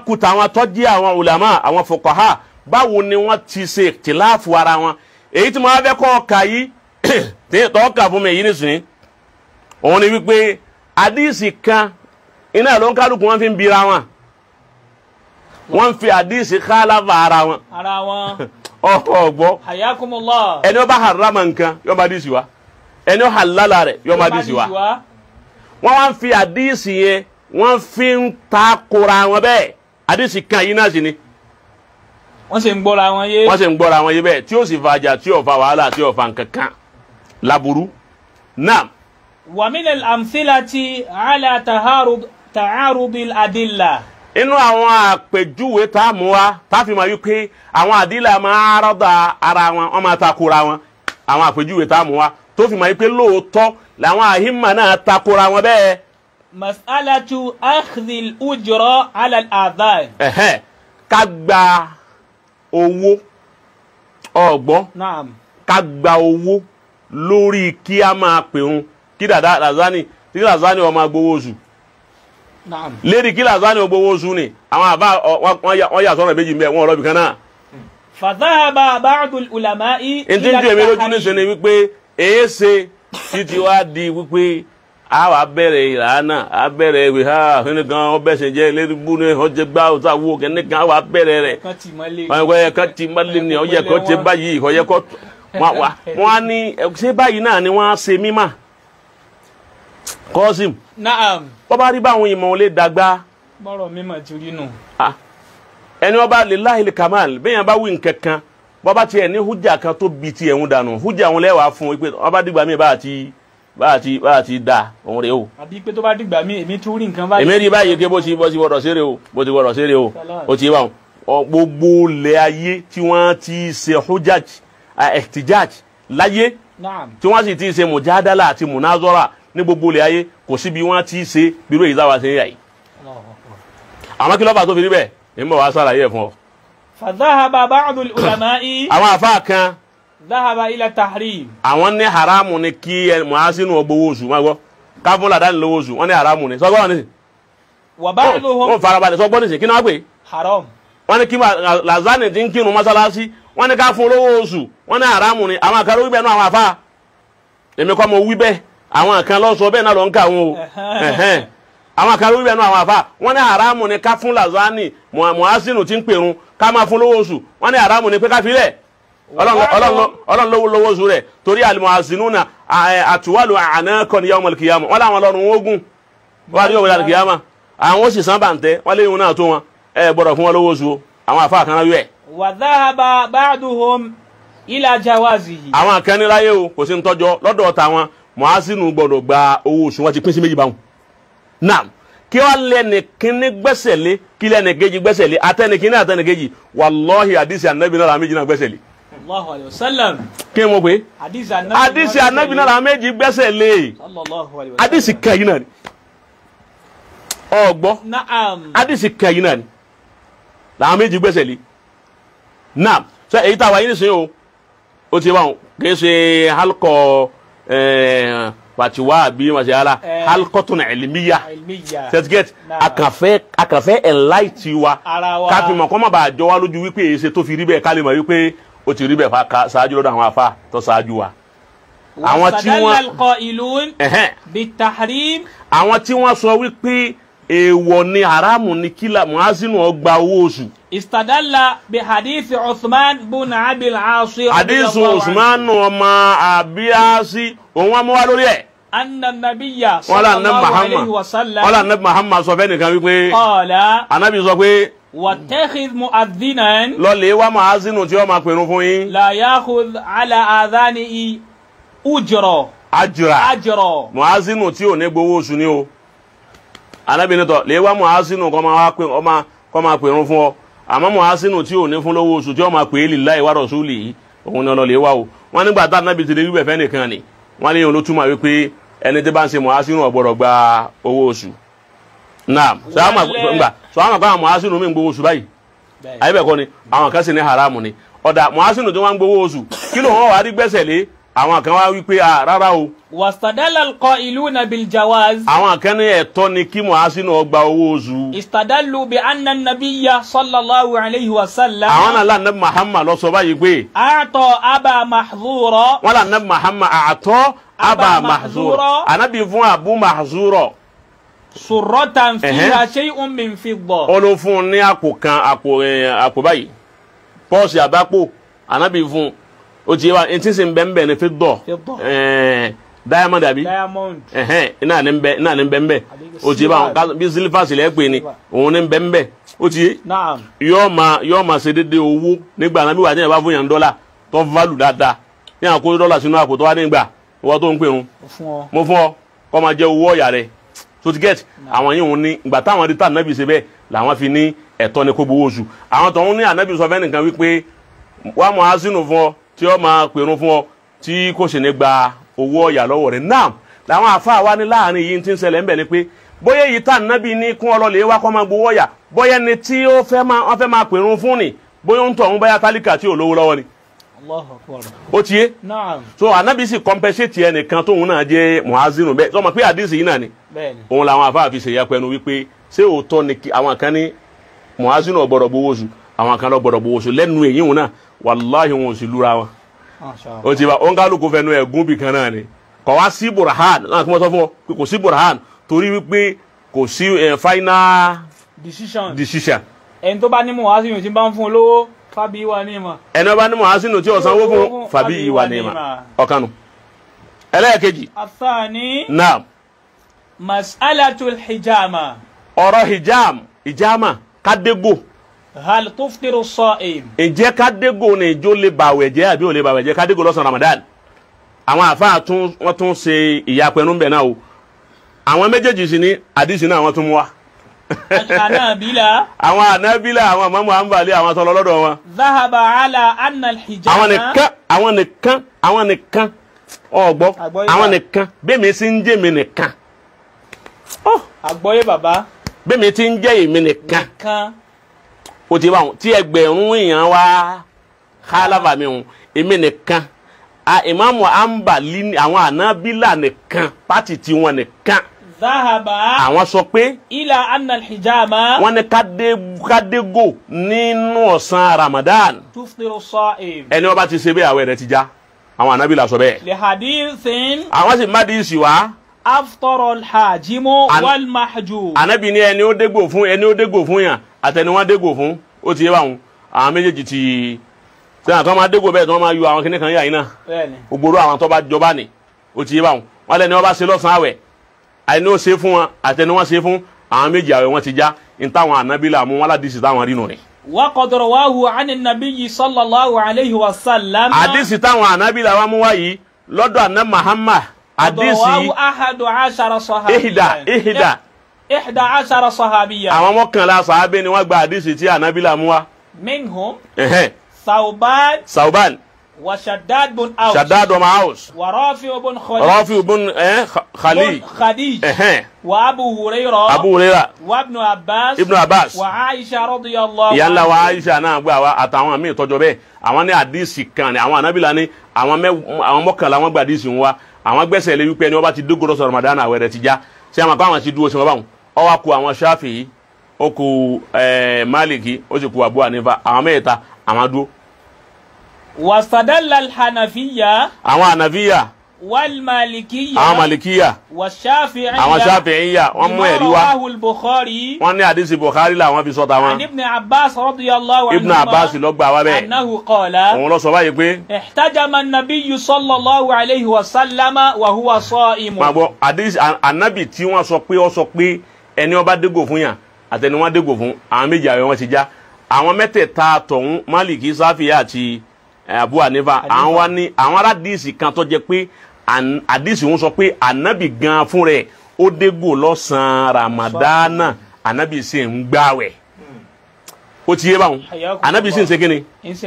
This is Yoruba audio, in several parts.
kú tàwọn tọ́jú àwọn ulama àwọn fuqaha báwo ni wọ́n ti ṣe ìtìláàfù ara wọn èyí tí mo wá fẹ́ kọ́ ọkà yìí tọ́ ọkà fún mi èyí nísìnyí òun ni wípé àdìsí kan iná ló ń kálukú wọn fi ń bira wọn wọ́n fi àdìsí khalafa ara wọn. Ara wọn. Ọgbọ́. Hayakumullah. Ẹni ó bá harama nǹkan yóò máa dísì wa ẹni ó halala rẹ̀ yóò máa dísì wa wọ́n wá ń fi àdìsí yẹn wọ́n fi ń takora wọn bẹ́ẹ̀ àdìsí kan yìí náà sì ni. Wọ́n sì ń gbọ́ra wọn yé. Wọ́n sì ń gbọ́ra wọn yé bẹ́ẹ̀ tí ó sì fa àjà tí ó fa wàhálà tí ó fa nǹkan kan laburu. Naam. Wa min al-amthilati ala ta'arudil adilla. Inú àwọn àpèjúwe tá a mú wa tá a fi máa wí pé àwọn àdìlà máa rọ́dà ara wọn wọ́n máa takora wọn àwọn àpèjúwe tá a mú wa tó fi máa wí pé lóòótọ́ làwọn àhímà náà takora wọn bẹ́ẹ̀. Mas'alatu akhdhil ujra ala al-adhan. Ẹ̀hẹ́n, ká gba owó ọ̀gbọ́n. Naam. Ká gba owó lórí kí a máa pèrun kí dàda Lazani kí Lazani ó máa gbowó oṣù. Naam. Lérí kí Lazani ó gbowó oṣù ni àwọn àbá wọ́n yà sọ́nà méjì mbẹ́ wọn ọ̀rọ̀ bìkan náà. Fadhahaba ba'du al-ulama'i. Ntí ń ju èmi lójú níṣẹ́ ni wípé èéṣe títí wá di wípé a wà bẹ̀rẹ̀ ìlànà a bẹ̀rẹ̀ ìwé ha kíni kan ọbẹ̀ ṣe jẹ́ lérúgbó ní ọjẹ́ gbá ọ̀tá wo kíni kan a wà bẹ̀rẹ̀ rẹ̀ ọ̀yẹ́ kan ti mọ́lé ni ọ̀yẹ́ kan ti báyìí ọ̀yẹ́ kan wọ́n á ní ṣé báyìí náà ni wọ́n á ṣe mímà Kọ́sìm. Naam. Wọ́n bá rí báwọn ìmọ̀ lè dàgbà. Bọ́rọ̀ mímọ̀ ti rí nù. Ẹni wọ́n bá lillahi kamal bẹ́ẹ̀ yẹn bá wí nǹkan kan bọ́ bá tiẹ̀ ní hújà kan tó bi tiẹ̀ ń dànù hújà ń lẹ́wàá fún un pé wọ́n bá dìgbà míì bá àti da òun rè o. Àbí pé tó bá dìgbà míì èmi tún rí nǹkan báyìí. Èmi rí báyìí pé bó ti wọ̀rọ̀ ṣeré o bó ti wọ̀rọ̀ ṣeré o ó ti bá wọn. Gbogbo ilẹ̀ ayé tí wọ́n ti ṣe hujjaj ihtijaj láyé tí wọ́n sì ti ṣe mujadala àti munazara ní gbogbo ilẹ̀ ayé kò síbi wọ́n ti ṣe bírò èyí táwa ṣe ń yà yìí. Àmọ́ kí ló fà tó fi rí bẹ́ẹ̀ èmi bọ̀ wá sàlàyé ẹ̀ fún ọ. Fadhahaba ba'du al-ulama'i. Àwọn àfáà kan. Dhahaba ila tahrim. Àwọn ní haramu ni kí muhasinu gbowó oṣù máa gbọ́ káfún làdáni lówó oṣù wọ́n ní haramu ni sọgbọ́n ní. Wa ba'duhum. Wọ́n farabalẹ̀ sọgbọ́n ní kí ni wọ́n pè. Haram. Wọ́n ní kí lazani ti ń kírun mọ́sálásí wọ́n ní ká fún lówó oṣù wọ́n ní haramu ni àwọn kan ló wí bẹ́ẹ̀ náà àwọn àfáà èmi kọ́ mo wí bẹ́ẹ̀ àwọn kan ló sọ bẹ́ẹ̀ náà ló ń kà wọn o àwọn kan ló wí bẹ́ẹ̀ náà àwọn àfáà wọ́n ní haramu ni ká fún lazani muhasinu ti ń pèrun ká máa fún lówó oṣù wọ́n ní haramu ni pé ká filẹ̀ ọlọ́run lówó lówó oṣù rẹ̀ torí al-muhassinuna àtúwálù ànákọ́ ní yawmal qiyamah wọ́n láwọn ọlọ́run ogun wọ́n á rí òwe al-qiyamah àwọn ó sì san bàǹtẹ́ wọ́n léyìn náà tó wọn ẹ gbọ́dọ̀ fún wọn lówó oṣù o àwọn àfáà kan náà yẹ. Wa dhahaba ba'duhum ila jawazihi. Àwọn kan ní láyé o kò sí ń tọ́jọ́ lọ́dọ̀ tàwọn muhasinu gbọ́dọ̀ gba owó oṣù wọn ti pín sí méjì báwọn. Naam, kí wọ́n lẹ́nu kíní gbẹ́sẹ̀ lé kí lẹ́nu kejì gbẹ́sẹ̀ lé atẹ́ni kíní atẹ́ni kejì wàlọ́hì àdìsí ànábì náà làwọn méjì náà gbẹ́sẹ̀ lé. Allahu alayhi wa sallam. Kí ni mo pè é? Àdìsí ànábì náà làwọn méjì gbẹ́sẹ̀ lé. Sallallahu alayhi wa sallam. Àdìsí kẹyìn náà ni. Ọgbọ́. Naam. Àdìsí kẹyìn náà ni làwọn méjì gbẹ́sẹ̀ lé. Naam, sọ èyí tá a wà yín nísìnyí o ó ti wà wọn kì í ṣe halkọ wàtiwá àbí wàtiwá halkọtun ilmiya certificate akànfẹ́ enlight wa káfí mọ̀ kọ́ má bàa jọ wá lójú wípé èyí ṣe tó fi rí bẹ́ẹ̀ ká lè mọ̀ wípé ó ti rí bẹ́ẹ̀ fa ká ṣáájú lọ́dọ̀ àwọn afa tó ṣáájú wa. Àwọn tí wọ́n àwọn tí wọ́n sọ wípé èèwọ̀ ni haramu ni kílà muhasinu ó gba owó oṣù. Istadalla bi hadithi Uthman bun Abil Asi. Hadithu Uthman ọmọ Abiasi òun wá mú wá lórí ẹ̀. Anna nabiyya sallallahu alayhi wa sallam. Wọ́n lá nabi Muhammad sọ fẹ́ nìkan wípé. Qala. Anabi sọ pé. Wattakhidh mu'adhdhinan. Lọ́lẹ̀ wá muhasinu tí ó máa pèrún fún yín. La yakhudh ala adhanihi ujra. Ajra. Ajra. Muhasinu tí ò ní gbowó oṣù ni o. Anabi ní tọ́ lè wá muhasinu kọ́ máa pèrún fún ọ. Àmọ́ muhasinu tí ò ní fún lówó oṣù tí ó máa pè é lillahi wa rasulihi òun ni ọlọ́lẹ̀ wá o. Wọ́n nígbà tá anabi ti lè wí bẹ̀fẹ́ nìkan ni wọ́n ní òun ló túmọ̀ wípé ẹni tí bá ń ṣe muhasinu ò gbọ́dọ̀ gba owó oṣù. Naam, sọ àwọn àgbà muhasinu mi ń gbowó oṣù báyìí ayé bẹ́ẹ̀ kọ́ ni àwọn kan sì ní haramu ni ọ̀dà muhasinu tí wọ́n ń gbowó oṣù kí ló wọ́n wá rí gbẹ́sẹ̀ lé àwọn kan wá wípé rárá o Wastadalla al-qailuna bil jawaz. Àwọn kan ní ẹ̀tọ́ ni kí muhasinu ó gba owó oṣù. Istadallu bi anna an-nabiyya sallallahu alayhi wa sallam. Àwọn náà lànà Muhammad ló sọ báyìí pé. A'ta Aba Mahzura. Wọ́n lànà Muhammad a'ta Aba Mahzura. Ànábì fún Abu Mahzura. Surratan fiha shay'un min fidda. Ó ló fún un ní àpò kan àpò báyìí. Pọ́ọ̀sì àbápò ànábì fún un. Ó ti yé wa etí sì ń bẹ́ ń bẹ́ ní fidda. Diamond àbí. Diamond. Iná ní bẹ iná ní bẹ ń bẹ. Ó ti yé wa bí sílífà sílẹ̀ pè ní òun ní bẹ ń bẹ. Ó ti yé. Yóò máa ṣe déédéé owó nígbà náà bí wàá jẹ́ ìbá fún yàn dọ́là tó válù dáadáa. Ní àkó dọ́là sínú àpò tó wá nígbà ìwọ tó ń pè ń. Mo fún ọ kó máa jẹ owó ọ̀yà rẹ̀. So to get àwọn yìí wọn ní ìgbà táwọn rí tá ànábì ṣe bẹ́ẹ̀ làwọn fi ní ẹ̀tọ́ ni kó gbowó oṣù. Àwọn tó ń ní ànábì sọ fẹ́ nìkan wípé wàá mọ̀ á sínú fún ọ tí ó máa pèrún fún ọ tí kò sì ní gba owó ọ̀yà lọ́wọ́ rẹ̀. Náà làwọn àfáà wa ní láàrin yìí tí ń ṣẹlẹ̀ ń bẹ̀ ni pé bóyá èyí tá ànábì ní kún ọlọ́lẹ̀ wá kó máa gbowó ọ̀yà bóyá ni tí ó fẹ́ máa máa pèrún fún ni bóyá ń tọ̀ ń bóyá tálíkà tí ò lówó lọ́wọ́ ni. Ó ti yé. So ànábì sì compensate ẹnìkan tóun náà jẹ́ muhazinu bẹ́ẹ̀ sọ ma pé àdìsí yìí náà ni òun làwọn àfáà fi ṣèyá pẹ̀lú wípé ṣé òótọ́ ni àwọn kan ní muhazinu ò gbọ́dọ̀ gbowó oṣù àwọn kan lọ gbọ́dọ̀ gbowó oṣù lẹ́nu èyí wọn náà wàláhì wọn ò sì lúra wọn. Ó ti bá òǹkálùkù fẹnu ẹ̀gún bì kan náà ni kò wá sí burhan náà kí wọ́n sọ fún ọ pé kò sí burhan torí wípé kò sí final decision. Ẹni tó bá ní muhazinu tí bá ń fún olówó fàbí ìwà ní ìmọ̀. Ẹni bá ní muhazinu tí ó sanwó fún fàbí ìwà ní ìmọ̀ ọ̀kanu. Ẹlẹ́ẹ̀kejì. Athani. Naam. Mas'alatul hijama. Ọ̀rọ̀ hijam hijama kádégò. Hal tuftiru as-sa'im. Ǹjẹ́ kádégò ni ìjó lè bàwẹ̀ jẹ́ àbí ò lè bàwẹ̀ jẹ́ kádégò lọ́sàn Ramadan. Àwọn àfáà tún wọ́n tún ṣe ìyapẹ̀nu bẹ̀ náà o. Àwọn méjèèjì sì ní àdìsí náà wọ́n tún mú wa. Al-Hanabila. Àwọn Hanabila àwọn Imamu Hanbali àwọn tọ́lọ lọ́dọ̀ wọn. Dhahaba ala anna al-hijama. Àwọn nìkan ọ̀gbọ́ àwọn nìkan bẹ́ẹ̀ mi sì ń jẹ́ mi nìkan. Àgbọ́yé bàbá. Bẹ́ẹ̀ mi ti ń jẹ́ èmi nìkan. O ti bá wọn tí ẹgbẹ̀rún èèyàn wá kálàfà mi hùn èmi nìkan Imamu Hanbali àwọn Hanabila nìkan pátì tiwọn nìkan. Dhahaba. Àwọn sọ pé. Ila anna al-hijama. Wọ́n ní kádégò nínú ọ̀sán Ramadan. Tuftiru as-sa'im. Ẹni wọ́n bá ti ṣe bẹ́ẹ̀ àwẹ̀ rẹ̀ ti já àwọn Hanabila sọ bẹ́ẹ̀. Li hadithin. Àwọn sì má di ìsì wá. Aftara al-hajimu wal-mahjum. Ànábì ní ẹni ó dégbò fún ẹni ó dégbò fún yàn àtẹni wọ́n dégbò fún ó ti yé báwọn àwọn méjèèjì ti sẹ́yìn àtọ́ máa dégbò bẹ́ẹ̀ tí wọ́n máa yọ àwọn kìnnìkan yà yín náà gbogbo àwọn tó bá jọba ni ó ti yé báwọn wọ́n lẹ́ni wọ́n bá ṣe lọ́sàn-án àwẹ̀ àìní ó ṣe fún wọn àtẹni wọ́n ṣe fún àwọn méjì àwẹ̀ wọn ti já ní táwọn Ànábì là mú wọn ládìsí táwọn rí nù rẹ̀. Wa qad rawahu 'ani an-nabiyyi sallallahu alayhi wa sallam. Àdìsí táwọn Ànábì là wá mú wá yìí lọ́dọ̀ àná Muhammad àdìsí ihda ashara sahabiyya. Àwọn mọ́kànlá sàábé ni wọ́n gba àdìsí tí Ànábì là mú wá. Minhum. Thawban. Wa Shaddad bun Aus. Shaddad bun Aus. Wa Rafi' bun Khalid. Rafi' bun Khalid. Khadij. Wa Abu Hurairah. Abu Hurairah. Wa Ibn Abbas. Ibn Abbas. Wa Aisha radiyallahu anha. Ìyá ńlá wa Aisha náà gbà wá àtàwọn míì tọ́jọ́ bẹ́ẹ̀ àwọn ní àdìsí kan ní àwọn Ànábì là ní àwọn mọ́kànlá wọn gba àdìsí wọn wá àwọn gbẹ́sẹ̀ lé wípé ẹni wọ́n bá ti dógò lọ́sọ̀ Ramadan àwẹ̀ rẹ̀ ti já ṣé àwọn àpá àwọn ti dúró sí wọn báwọn ó wá kù àwọn Shafi'i ó kù Maliki ó sì kù Abu Hanifa àwọn mẹ́ta àwọn dúró. Wastadalla al-Hanafiyya. Àwọn Hanafiya. Wal-Malikiyya. Àwọn Malikiyya. Wash-Shafi'iyya. Àwọn Shafi'iyya wọ́n mú ẹ̀rí wá. Rawahu al-Bukhari. Wọ́n ní àdìsí Bukhari làwọn fi sọ tàwọn. An Ibn Abbas radiyallahu anhu. Ibn Abbas ló gbà wá bẹ́ẹ̀. Annahu qala. Òun ló sọ báyìí pé. Ihtajama an-nabiyyu sallallahu alayhi wa sallama wa huwa sa'im. Máa gbọ́ àdìsí ànábì tí wọ́n sọ pé ó sọ pé ẹni ó bá dégò fún yàn àtẹni wọ́n dégò fún àwọn méjì àwẹ̀ wọn ti já àwọn mẹ́tẹ̀ẹ̀ta tọ̀hún Maliki Shafi'i àti Abu Hanifa àwọn wá ní àwọn aládìsí kan tó jẹ́ pé àdìsí wọn sọ pé ànábì gan fún rẹ̀ ó dégò lọ́sàn-án Ramadana ànábì sì ń gbàwẹ̀ ó ti yé báwọn ànábì sì ń ṣe kíni ń sì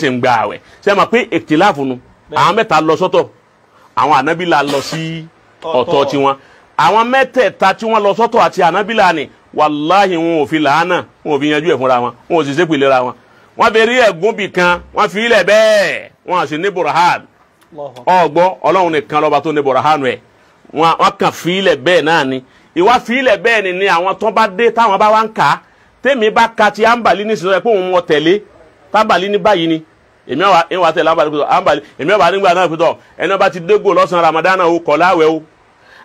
ń gbàwẹ̀ ṣé ẹ mọ̀ pé ètìláàfù nu àwọn mẹ́ta lọ sọ́tọ̀ àwọn ànábì la lọ sí ọ̀tọ̀ tiwọn àwọn mẹ́tẹ̀ẹ̀ta tí wọ́n lọ sọ́tọ̀ àti ànábì la ni wàláhì wọn ò fi làánà wọn ò fi yanjú ẹ̀ fúnra wọn wọn ò sì ṣépè lera wọn wọ́n fi rí ẹ̀gún bì kan wọ́n fi ilẹ̀ bẹ́ẹ̀ wọ́n sì ní burhan. Ọgbọ́ ọlọ́run nìkan lọ́ba tó ní bọ̀rọ̀hánu ẹ̀ wọ́n kàn fílẹ̀ bẹ́ẹ̀ náà ni ìwà fílẹ̀ bẹ́ẹ̀ ni àwọn tó bá dé táwọn bá wá ń kà á tèmi bá ka ti Hanbali ní sísọ pé òun mọ tẹ̀lé tábàlí ní báyìí ni èmi wà tẹ̀lé Hanbali èmi wà nígbà náà pẹ̀tọ̀ ẹni bá ti dégbò lọ́sàn-án Ramadana o kọ̀ láwẹ̀ o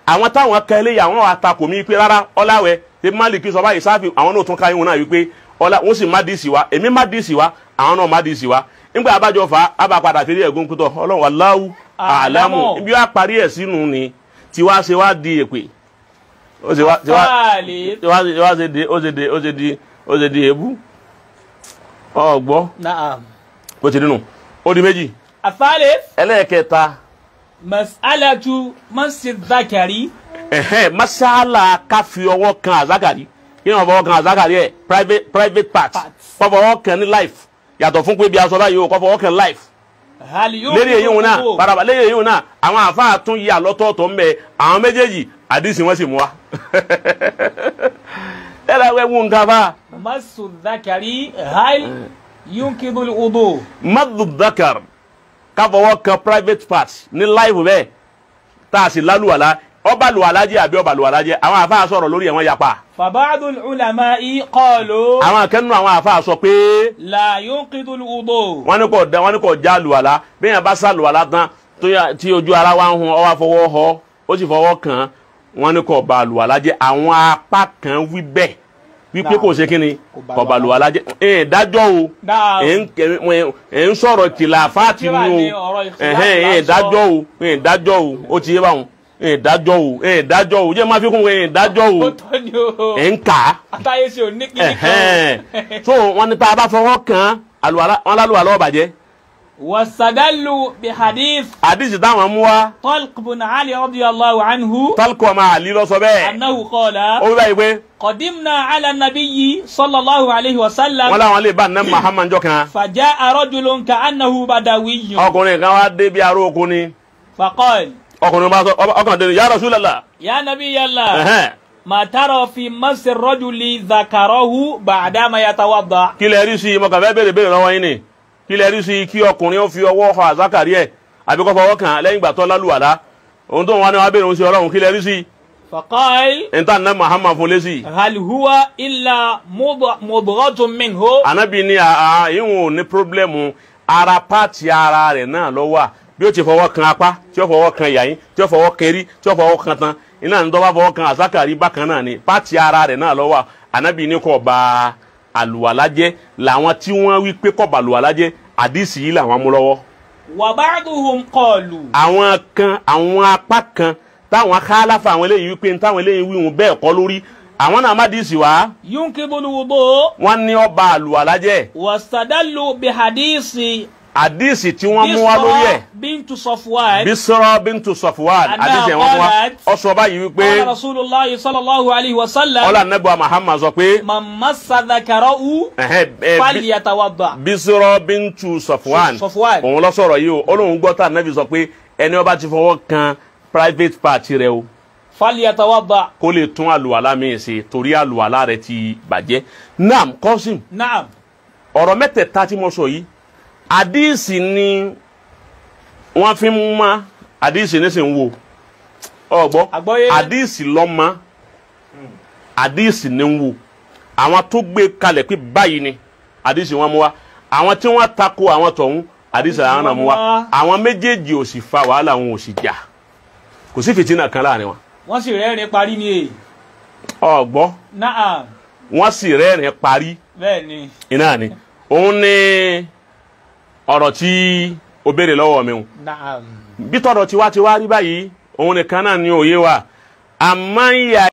àwọn táwọn ka eléyà àwọn àtakò mi pé rárá ọláwẹ̀ tí Málíkì sọ báyìí sáfì àwọn náà tún ká yín wọn náà wípé ọlá wọn sì má dìísì wa èmi má dìísì wa àwọn náà má dìísì wa nígbà abájọ fa abá padà fi rí ẹ̀gún kútọ̀ ọlọ́run wallahu a'lamu ibi wàá parí ẹ̀ sínú ni tí wàá ṣe wá di èpè ó ṣe wá ó ṣe di èébú ọgbọ́ ó ti nínú ó di méjì. Àfáàlẹ́. Ẹlẹ́ẹ̀kẹta. Mas'alatu masi zakari. Masala ká fi ọwọ́ kan àzákàrí kí ni wọ́n fọwọ́ kan àzákàrí ẹ̀ private part kọ́ fọwọ́ kan ní life yàtọ̀ fún pé bí aṣọ báyìí o kọ́ fọwọ́ kan life. Lérí èyí wọn náà baraba lérí èyí wọn náà àwọn àfáà tún yà lọ́tọ̀ọ̀tọ̀ ń bẹ àwọn méjèèjì àdìsí wọn sì mú wa. Ẹ lọ wú nǹkan fa. Masu zakari hal yunkidul wudu. Masu zakari ká fọwọ́ kan private part ní life bẹ́ẹ̀ tá a sì lálùwàlá ọba lùwàlá jẹ́ àbí ọba lùwàlá jẹ́ àwọn àfáà sọ̀rọ̀ lórí ẹ̀wọ̀n yapa. Faba'dul ulama'i qalu. Àwọn akẹ́nu àwọn àfáà sọ pé. La yunqidul wudu. Wọ́n ní kò dá wọ́n ní kò já lùwàlá bí yẹn bá sá lùwàlá tán tí ojú ara wa ń hun ó wá fọwọ́ họ ó sì fọwọ́ kàn wọ́n ní kò ba lùwàlá jẹ́ àwọn apá kan wí bẹ́ẹ̀ wípé kò ṣe kíni kò ba lùwàlá jẹ́ ẹ̀ dájọ́ o ẹ̀ ń sọ̀rọ̀ kìláfáàtì ni o ẹ̀ dájọ́ o ẹ̀ dájọ́ o ó ti yé báwọn ìdájọ́ o ìdájọ́ o jẹ́ máa fi kún ìdájọ́ o ẹ̀ ń kà á. Àtàyè ṣe ò ní kí ní kan. So wọn ní tá a bá fọwọ́ kàn án wọn lálùwàlá ó bàjẹ́. Wasadallu bi hadith. Hadith táwọn mú wá. Talq bin Ali radiyallahu anhu. Talq ọmọ Ali ló sọ bẹ́ẹ̀. Annahu qala. Ó wí báyìí pé. Qadimna ala nabiyyi sallallahu alayhi wa sallam. Wọ́n láwọn lè bá ní Muhammad jọ kan. Faja'a rajulun ka'annahu badawiyyun. Ọkùnrin kan wá dé bí aró oko ni. Faqala. Ọkùnrin bá sọ ọkàn dẹnu ya Rasulullah. Ya Nabiyallah. Ma tara fi masi rajuli zakarahu ba'dama yatawadda. Kí lẹ rí sí i mo kàn fẹ́ béèrè béèrè lọ́wọ́ yín ni kí lẹ rí sí i kí ọkùnrin ó fi ọwọ́ họ àzákàrí ẹ̀ àbí kó fọwọ́ kàn án lẹ́yìn ìgbà tó lálùwàlá ohun tó ń wá ní wàá béèrè òun sí ọlọ́run kí lẹ rí sí i. Faqal. Nta ná Muhammad fún lésì. Hal huwa illa mudghatun minhu. Ànábì ní ìhun ò ní pírọ́blẹ́mù ara pààtì ara rẹ̀ náà ló wà bí ó ti fọwọ́ kan apá tí ó fọwọ́ kan yàyín tí ó fọwọ́ kan erí tí ó fọwọ́ kan tán iná ní tó bá fọwọ́ kan àsákàrí bákan náà ni pàtì ara rẹ̀ náà ló wà. Ànábì ní kò bà àlùwàlá jẹ́ làwọn tí wọ́n wí pé kò bà àlùwàlá jẹ́ àdìsí yìí làwọn mú lọ́wọ́. Wa ba'duhum qalu. Àwọn kan àwọn apá kan táwọn kálàfà àwọn eléyìí wípé táwọn eléyìí wíwùn bẹ́ẹ̀ kọ́ lórí àwọn náà má dìísì wá. Yunkidul wudu. Wọ́n ní ó bà àlùwàlá jẹ́. Wastadallu bihadisi àdìsí tí wọ́n mú wá lórí ẹ̀. Bintu Safwan. Bisra bintu Safwan àdìsí ẹ̀ wọ́n mú wá. Ó sọ báyìí wípé. Qala Rasulullahi sallallahu alayhi wa sallam. Ọlá nẹ́bùa Muhammad sọ pé. Man massa dhakarahu falyatawadda. Bisra bintu Safwan. Òun ló sọ̀rọ̀ yìí o ó lóun gbọ́ tá nẹ́bì sọ pé ẹni ó bá ti fọwọ́ kan private part rẹ̀ o. Falyatawadda. Kó lè tún àlùwàlá mi ṣe torí àlùwàlá rẹ̀ ti bàjẹ́. Naam Qasim. Naam. Ọ̀rọ̀ mẹ́tẹ̀ẹ̀ta tí mo sọ yìí àdìsí ni wọ́n fi ń mọ àdìsí ní sì ń wo ọgbọ́ àdìsí lọ́mọ àdìsí ní ń wo àwọn tó gbé kalẹ̀ pé báyìí ni àdìsí wọn mú wa àwọn tí wọ́n tako àwọn tọ̀hún àdìsí àwọn náà mú wa àwọn méjèèjì ò sì fa wàhálà wọn ò sì jà kò sí fìtínà kan láàrin wọn. Wọ́n sì rẹ́rìn parí ni èyí. Ọgbọ́ wọ́n sì rẹ́rìn parí. Bẹ́ẹ̀ni. Iná ni òun ni ọ̀rọ̀ tí o béèrè lọ́wọ́ mi o. Bí tọ̀rọ̀ tiwa ti wá rí báyìí òun nìkan náà ni òye wa àmọ́ ìyá.